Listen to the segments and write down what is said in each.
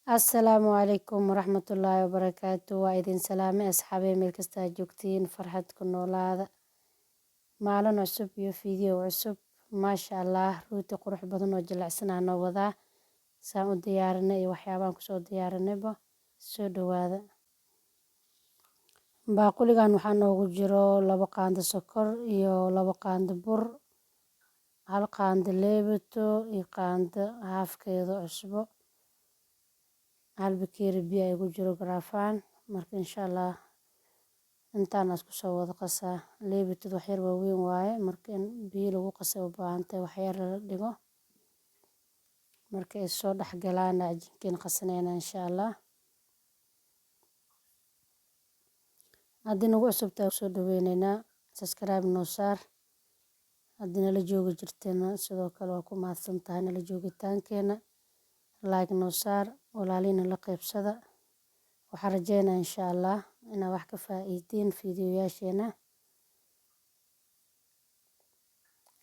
Assalaamu calaykum waraxmatullaahi wabarakaatu. Waa idin salaamay asxaabey, meel kasta aad joogtiin, farxad ku noolaada. Maalin cusub iyo video cusub. Maasha Allah, rooti qurux badan oo jilicsan aan noo wadaa. Saan u diyaarinay iyo waxyaabahan kusoo diyaarinayba, soo dhawaada. Baaquligan waxaa noogu jiro 2 qaando sokor iyo 2 qaando bur, 1 qaando leebato iyo qaando haafkeeda cusbo, 1 bakeeri biyo ay ku jiro garaafaan. Marka insha Allah intaan isku soo wada qasaa. Leebatadu wax yar waaweyn waaye, marka in biyo lagu qasay u baahan tahay, wax yar la dhigo. Marka ay soo dhex galaan cajiinkiin qasanayna insha Allah. Haddii nagu cusub tahay soo dhaweynaynaa, subscribe noo saar. Haddii nala joogi jirteena sidoo kale waa ku mahadsan tahay nala joogitaankeena. Like noo saar, walaalihiina la qaybsada. Waxaan rajeynayaa insha Allah inaad wax ka faa'iidiin fiidiyoyaasheena.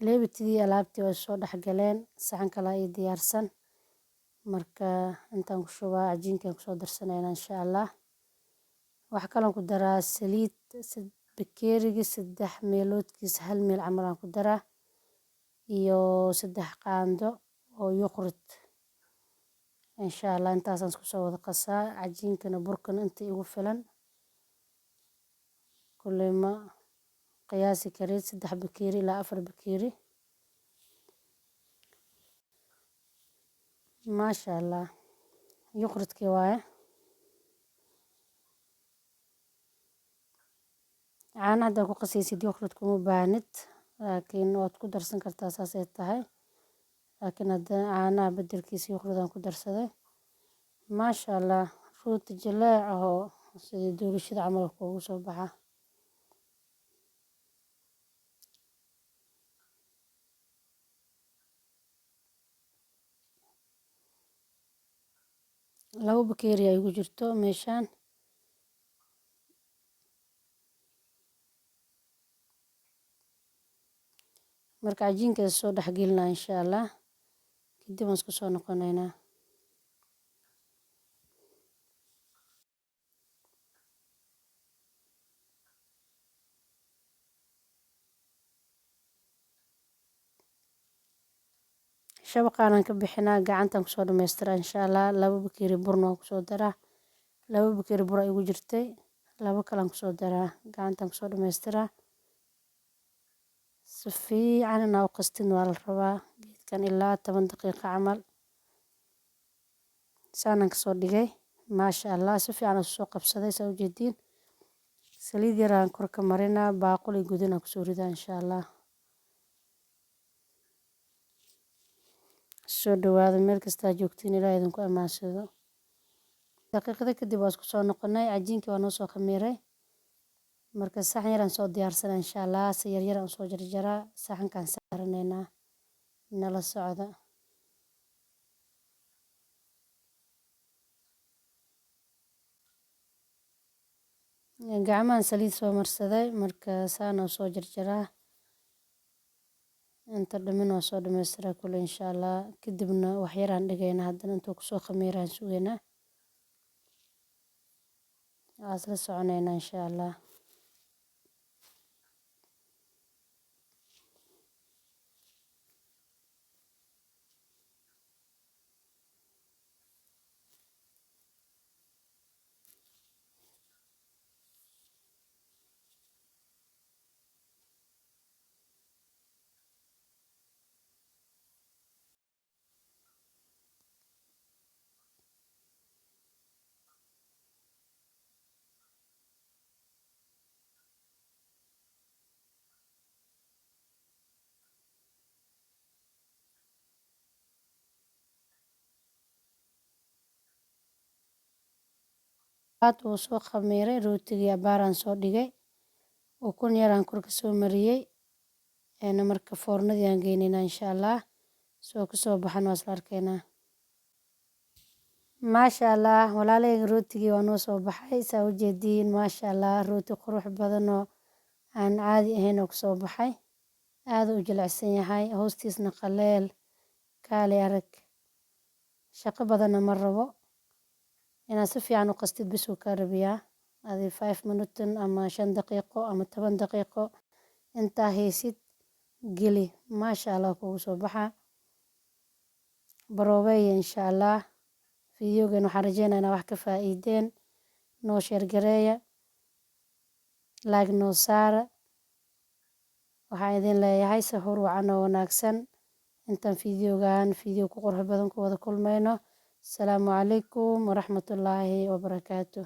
Leebitidii alaabtii way soo dhex galeen, saxan kale ay diyaarsan. Marka intaan ku shubaa cajiinkan kusoo darsanayna insha Allah. Waxa kale ku daraa saliid, bakeerigi 3 meeloodkiis 1 meel camal aan ku daraa iyo 3 qaando oo yoghurt. Insha Allah intaasaan isku soo wada qasaa. Cajiinkana burkana inta igu filan. Kulley ma qiyaasi karin 3 bakeeri ilaa 4 bakeeri. Maasha Allah, yoghurtkii waaye. Caanaha haddaad ku qasaysid yoghurt kuma baahnid, laakiin waad ku darsan kartaa saasay tahay. Laakiin hadda caanaha beddelkiisa yoghurt aan ku darsaday. Maasha Allah, rooti jileec ahoo sidii doolashada camal kuugu soo baxa. 2 bakeeri ay ugu jirto meeshaan. Marka cajiinka soo dhex gelinaa insha Allah. Kadib waan isku soo noqonaynaa. Shabaqaan ka bixinaa, gacantan kusoo dhammaystiraa insha Allah. 2 bakeeri burna waan kusoo daraa. 2 bakeeri bur ay ugu jirtay, 2 kalaan kusoo daraa, gacantan kusoo dhammaystiraa. Si fiican inaa u qastin waa la rabaa geedkan ilaa 10 daqiiqo camal. Saanaan kasoo dhigay. Maasha Allah, si fiican aan soo qabsaday saa u jeediin. Saliid yar aan kor ka marinaa, baaquli gudin aan kusoo ridaa insha Allah. Soo dhawaada meel kasta aad joogtiin, Ilaahay idinku amaansado. Daqiiqada kadib waa isku soo noqonay, cajiinkii waa noo soo khamiiray. Marka saxan yar aan soo diyaarsanaa insha Allah, si yar yar aan soo jarjaraa, saxankaan saaranaynaa. Nala socda. Gacmahan saliid soo marsaday, marka saan aan soo jarjaraa. Inta dhamin waa soo dhammaystiraa kulli insha Allah. Kadibna wax yar aan dhigaynaa, haddana intuu kusoo khamiiraan sugaynaa. Waa isla soconaynaa insha Allah. Wuu soo khamiiray rootigii, abaaraan soo dhigay. Ukun yar aan korka soo mariyay. Marka foornadii aan geynaynaa insha Allah. Soo kasoo baxan waa isla arkaynaa. Maasha Allah, walaalahayga rootigii waa noo soo baxay saa u jeediin. Maasha Allah, rooti qurux badan oo aan caadi ahayn oo kusoo baxay. Aad u jilicsan yahay, hoostiisna qaleel, kaali arag. Shaqo badanna ma rabo. Inaad si fiican u qastid bis uu kaa rabiyaa. Adi 5 minute ama 5 daqiiqo ama 10 daqiiqo intaa haysid geli, maasha Allah, kugu soo baxa. Baroobeeya insha Allah. Videogan waxaan rajeynaa inaa wax ka faa'iideen. Noo share gareeya, like noo saara. Waxaan idin leeyahay sahur wacan oo wanaagsan. Intaan videogan video ku qurux badan ku wada kulmayno, asalaamu calaykum waraxmatullaahi wabarakaatu.